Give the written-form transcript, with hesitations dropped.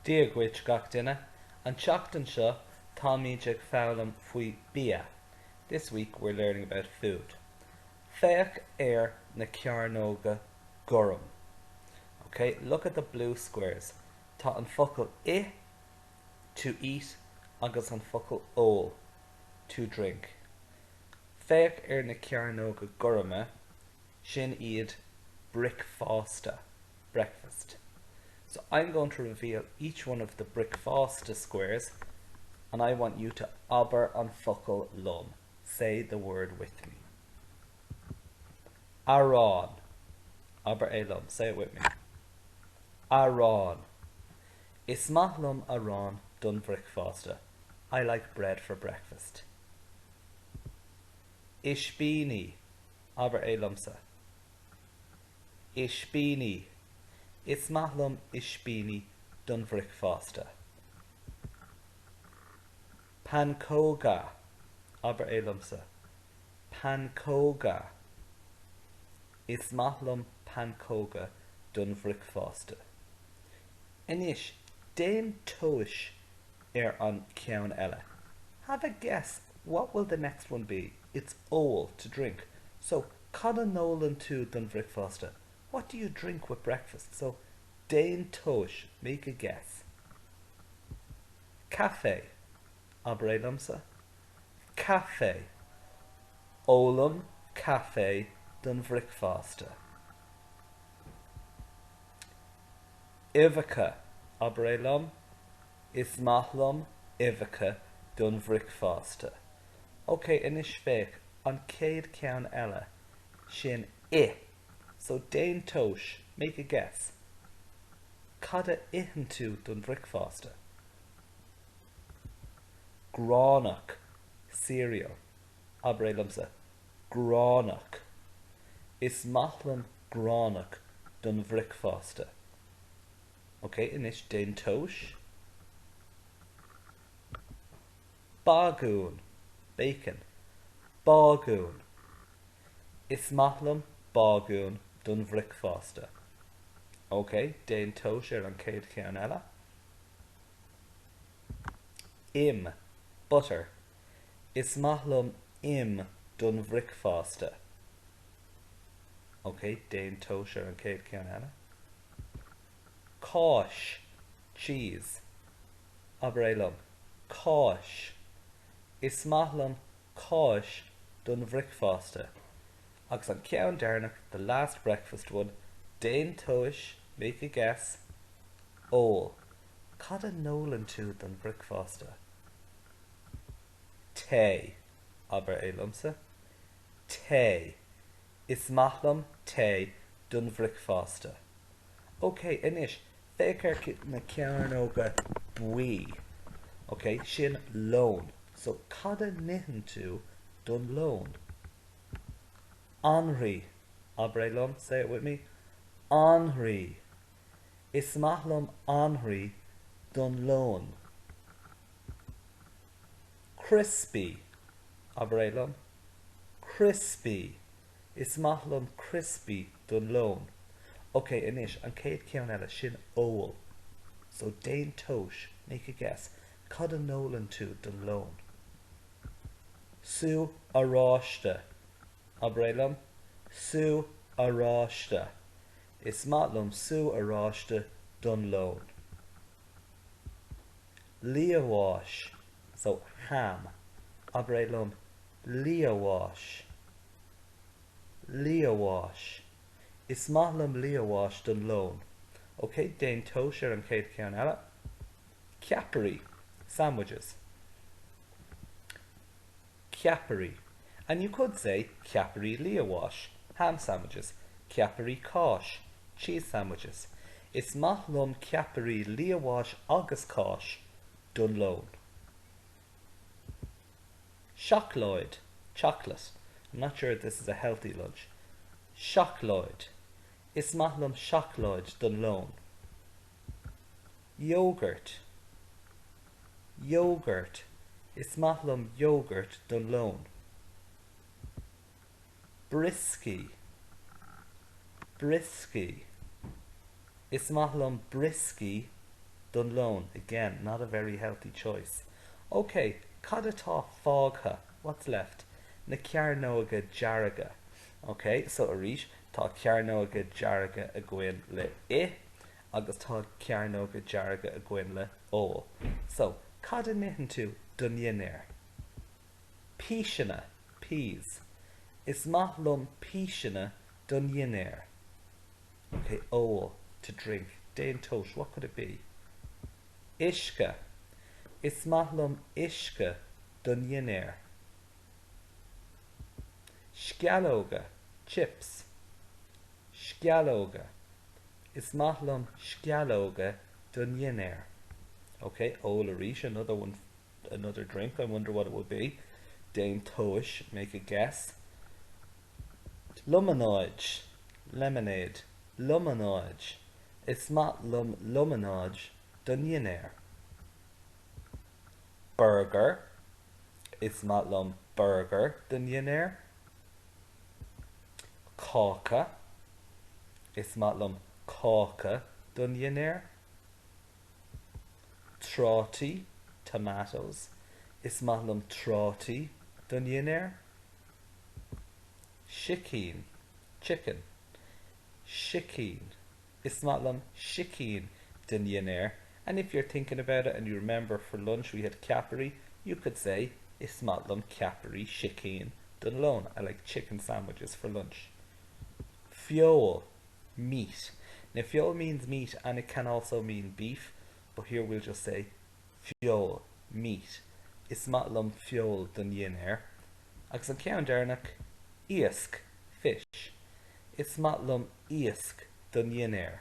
Dia dhuit gach duine. An tseachtain seo táimid ag foghlaim faoi bia. This week we're learning about food. Féach ar na cearnóga gorm. Ok, look at the blue squares. Tá an focal ith, to eat, agus an focal ól, to drink. Féach ar na cearnóga gorma, sin iad bricfeasta, breakfast. So I'm going to reveal each one of the bricfeasta squares and I want you to abair an focal liom. Say the word with me. Arán. Abair é liom. Say it with me. Arán. Is maith liom arán don bhricfeasta. I like bread for breakfast. Ispíní. Abair é liomsa. Ispíní. Is maith liom ispíní don bhricfeasta. Pancóga. Abair é liomsa. Pancóga. Is maith liom pancóga don bhricfeasta. Anois, déan tomhas ar an ceann eile. Have a guess, what will the next one be? It's ól, to drink. So, cad a n-ólann tú don bhricfeasta? What do you drink with breakfast? So, déan tomhas, make a guess. Caife. Abair é liomsa. Caife. Ólaim caife don bhricfeasta. Uibheacha. Abair é liom. Is maith liom uibheacha don bhricfeasta. Ok, anois féach, an chéad cheann eile, sin ith. So déan tomhas, make a guess. Cad a itheann tú don bhricfeasta? Gránach, cereal. Abair é liomsa. Gránach. Is maith liom gránach don bhricfeasta. Ok, anois déan tomhas. Bagún, bacon. Bagún. Is maith liom bagún don bhricfeasta. Ok, déan tomhas ar an chéad cheann eile. Im, butter. Is maith liom im don bhricfeasta. Ok, déan tomhas ar an chéad cheann eile. Cáis, cheese. Abair é liom. Cáis. Is maith liom cáis don bhricfeasta. Agus an ceann deireanach, the last breakfast one, déan tomhas, make a guess, ól. Cad a n-ólann tú don bhricfeasta? Tae. Abair é liomsa. Tae. Is maith liom tae don bhricfeasta. Ok, anois, féach ar na cearnóga buí. Ok, sin lón. So, cad a n-itheann tú don lón? Anraith. Abair é liom, say it with me. Anraith. Is maith liom anraith don lón. Criospaí. Abair é liom. Criospaí. Is maith liom criospaí don lón. Ok, anois, an chéad cheann eile, sin ól. So, déan tomhas, make a guess. Cad a n-ólann tú don lón? Sú oráiste. Abair é liom. Sú oráiste. Is maith liom sú oráiste don lón. Liamhás, so ham. Abair é liom. Liamhás. Liamhás. Is maith liom liamhás don lón. Ok, déan tomhas ar an chéad cheann eile. Ceapairí, sandwiches. Ceapairí. And you could say ceapairí liamháis, ham sandwiches, ceapairí cáis, cheese sandwiches. Is maith liom ceapairí liamháis agus cáis don lón. Seacláid, chocolate. I'm not sure if this is a healthy lunch. Seacláid. Is maith liom seacláid don lón. Yogurt. Yogurt. Is maith liom yogurt don lón. Brioscaí. Brioscaí. Is maith liom brioscaí don lón. Again, not a very healthy choice. Ok, cad atá fágtha? What's left? Na cearnóga dearga. Ok, so arís, tá cearnóga dearga againn le ith agus tá cearnóga dearga againn le ól. So, cad a n-itheann tú don dhinnéar? Píseanna, peas. Is maith liom píseanna don dhinnéar. Ok, ól, to drink. Déan tomhas, what could it be? Uisce. Is maith liom uisce don dhinnéar. Sceallóga, chips. Sceallóga. Is maith liom sceallóga don dhinnéar. Ok, ól arís, another one, another drink, I wonder what it will be. Déan tomhas, make a guess. Liomanáid, lemonade, liomanáid. Is maith liom liomanáid don dhinnéar. Burger. Is maith liom burger don dhinnéar. Cáca. Is maith liom cáca don dhinnéar. Trátaí, tomatoes. Is maith liom trátaí don dhinnéar. Sicín, chicken. Sicín. Is maith liom sicín don dhinnéar. And if you're thinking about it and you remember for lunch we had ceapairí, you could say Is maith liom ceapairí sicín don lón. I like chicken sandwiches for lunch. Feoil, meat. Now feoil means meat and it can also mean beef, but here we'll just say feoil, meat. Is maith liom feoil don dhinnéar. Agus an ceann deireanach, iasc, fish. Is maith liom iasc don dhinnéar.